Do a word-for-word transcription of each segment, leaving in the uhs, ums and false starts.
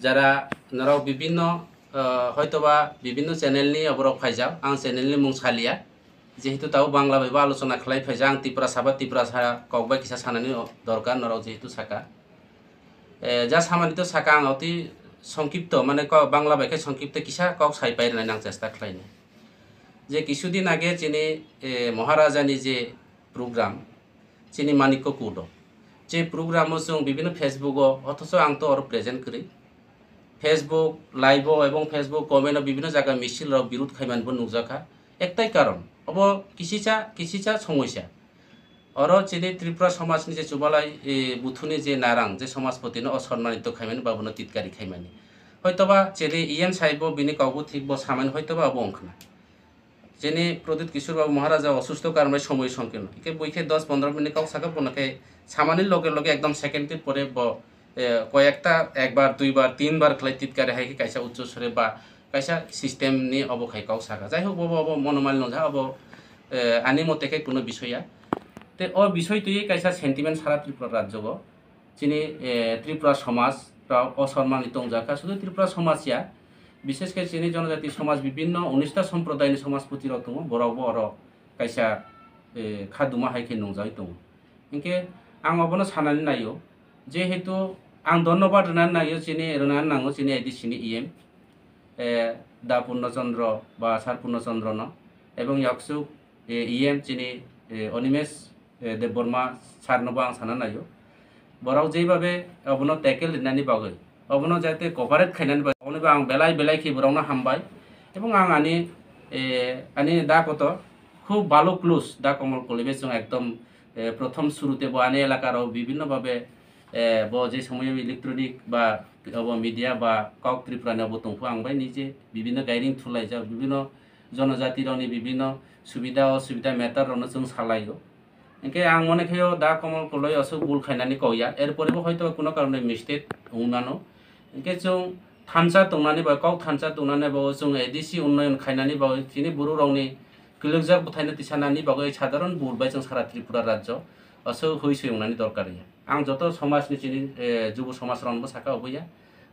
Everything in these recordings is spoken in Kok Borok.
Jara norok bibinno, ah, hoitoba bibinno channel ni oborok phaijak, ang channel ni mung saliya, jehetu tabuk Bangla bai bo alochona khlai phaijak, ang Tiprasa ba Tiprasa kok bai kisa sanani dorkar norok jehetu saka. Eh, ja samani to saka ang oti songkipto, mane ko-, Bangla bai khe songkipto kisa kok sai pai rwnai nang chesta khlainai. Je kisudin age chini, eh, Maharaja ni je program, chini Manikko Kudo. Je program o chwng bibinno Facebook o, othocho ang to oro present kwrwi. Facebook live o ebong Facebook comment o bibinno jaga misil rok birud khaimani bo nukjakha. Ektai karon, obo kisicha, kisicha somoisa. Oro chini Tripura somajni je chubalai, e, buthuni je narang, je somajpotino osonmanito khaimani, babono titkari khaimani. Hoitoba chini E M saibo bini kokbo thikbo samani, hoitoba abo wngkhna. Chini Pradyut Kishore Babu Maharaja osusto karonwi somoi songkirno. Hingke bui khe dos pondro minute kok saka, bono khe samani loge loge ekdom second ni pore bo, e, koyekta ekbar, duibar, tinbar khlai titkari hai khe kaisa uccho sore ba kaisa system ni obo khai kok saka. Jai hok, bobo obo monomali nongjak, obo, eh, ani mote khe kuno bisoi ya. Te o bisoi twi kaisa sentiment sara Tripura rajyo o. Chini, eh, Tripura somaj rok o sormani tongjak kha. Sudu Tripura somaj ya, bishes khe chini jonojati somaj bibinno unista somprodaini somajpoti rok tongo, borok bo oro kaisa, eh, kha duma hai khe nungjagwi tongo. Hinkhe ang obono sanani naio, jehetu ang dhonnobad rwnani naio, chini rwnani nango chini A D C ni E M, eh, Da Purno Chandra ba Sir Purno Chandra no, ebong yaksuk, eh, E M chini, eh, Animesh, eh, Debbarma sir no bo ang sana naio. Borok jeibabe obono tackle rinani bagwi, obono jate cooperate khainani bagwi, obono bo ang belai belai khe borokno hambai. Ebong ang ani, eh, ani da kotor khub balo close, da Komol Koloi bai chwng ekdom, eh, prothom surute bo ani elakaro bibinno babe, eh, bo je somoyo electronic ba obo media ba Kok Tripura ni obo tongphu ang bai nije bibinno gairing thulaijak, bibinno jonojati rokni bibinno subida osubida matter rokno chwng salaio. Hinkhe ang mone khaio da Komol Koloi aswk bul khainani kokya, erpore bo hoito kuno karone mistake wngmano. Hinkhe chwng thansa tongnani bai, kok thansa tongnani bai, chwng A D C unnoyon khainani bai, chini borok rokni kwlwkjak bwthaino tisanani bagwi sadharon bul bai chwng sara Tripura rajyo aswk hui swi wngnani dorkar ya. Ang joto somajni chini, eh, jubo somaj rokno bo saka oboya,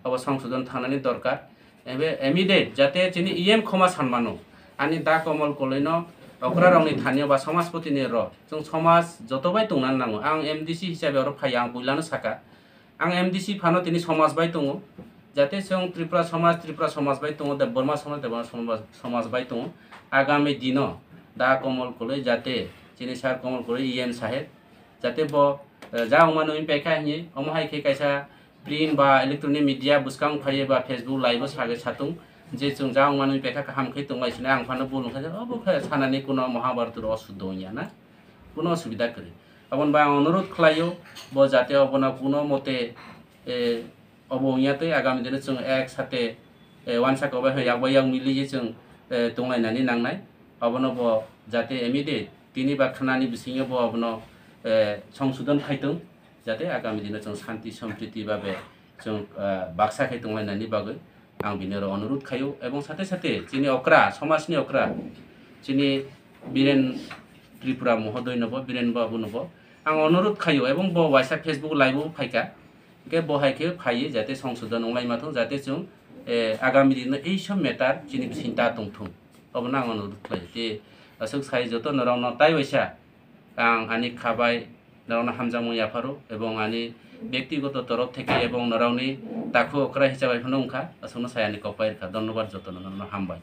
obo songsodon thangnani dorkar. Ebe immediate jate chini E M khoma sanmano, ani da Komol Koloino okra rokni thani ba somajpotini rok, chwng somaj joto bai tongnani nango. Ang M D C hisabe oro phai, ang puilano saka, ang M D C phano tini somaj bai tongo, jate chwng Tripura somaj, Tripura somaj bai tongo, Debbarma somaj, Debbarma somaj, somaj bai tongo. Agami dino da Komol Koloi jate chini sir Komol Koloi E M saheb jate bo, eh, ja wngmano wngpaikha hinwi, omo hai khe kaisa print ba electronic media bwskang phaiwi ba Facebook live o sagwi satung je chwng ja wngmano wngpaikha kaham khe tonglaisini, ang phano bul wngkha je obo khe sanani kuno Mahabharata ro osudo wngya na, kuno osubida kwrwi. Aboni bai ang onurodh khlaio bo jate obono kuno mote, eh, obo wngya tei agami dino chwng ek sate, eh, wansa kobai hai yak bai yak mili je chwng, eh, tonglainani nangnai. Obono bo jate immediate tini ba khnani bisingo bo obono, eh, songsodon khaitong, jate agami dino chwng shanti sompriti babe chwng, eh, baksa khai tonglainani bagwi ang bini oro onurodh khaio, ebong sate sate chini okra, somajni okra, chini Biren Tripura mohodoino bo, Biren babuno bo ang onurodh khaio, ebong bo waisa Facebook live o phaikha. Hingke bo hai khe phaiwi jate songsodon wnglaima thung, jate chwng, eh, agami dino ei sob matter chini bising ta tongthung, obono ang onurodh khlai. Te aswk sai joto norokno tai waisa ang ani kha bai norokno hamjakmung yapharo, ebong ani byaktigoto torof theke ebong norokni takhu okra hisabai phano wngkha, aswkno sai ani kok pai rwkha. Dhonnobad jotono, norokno hambai.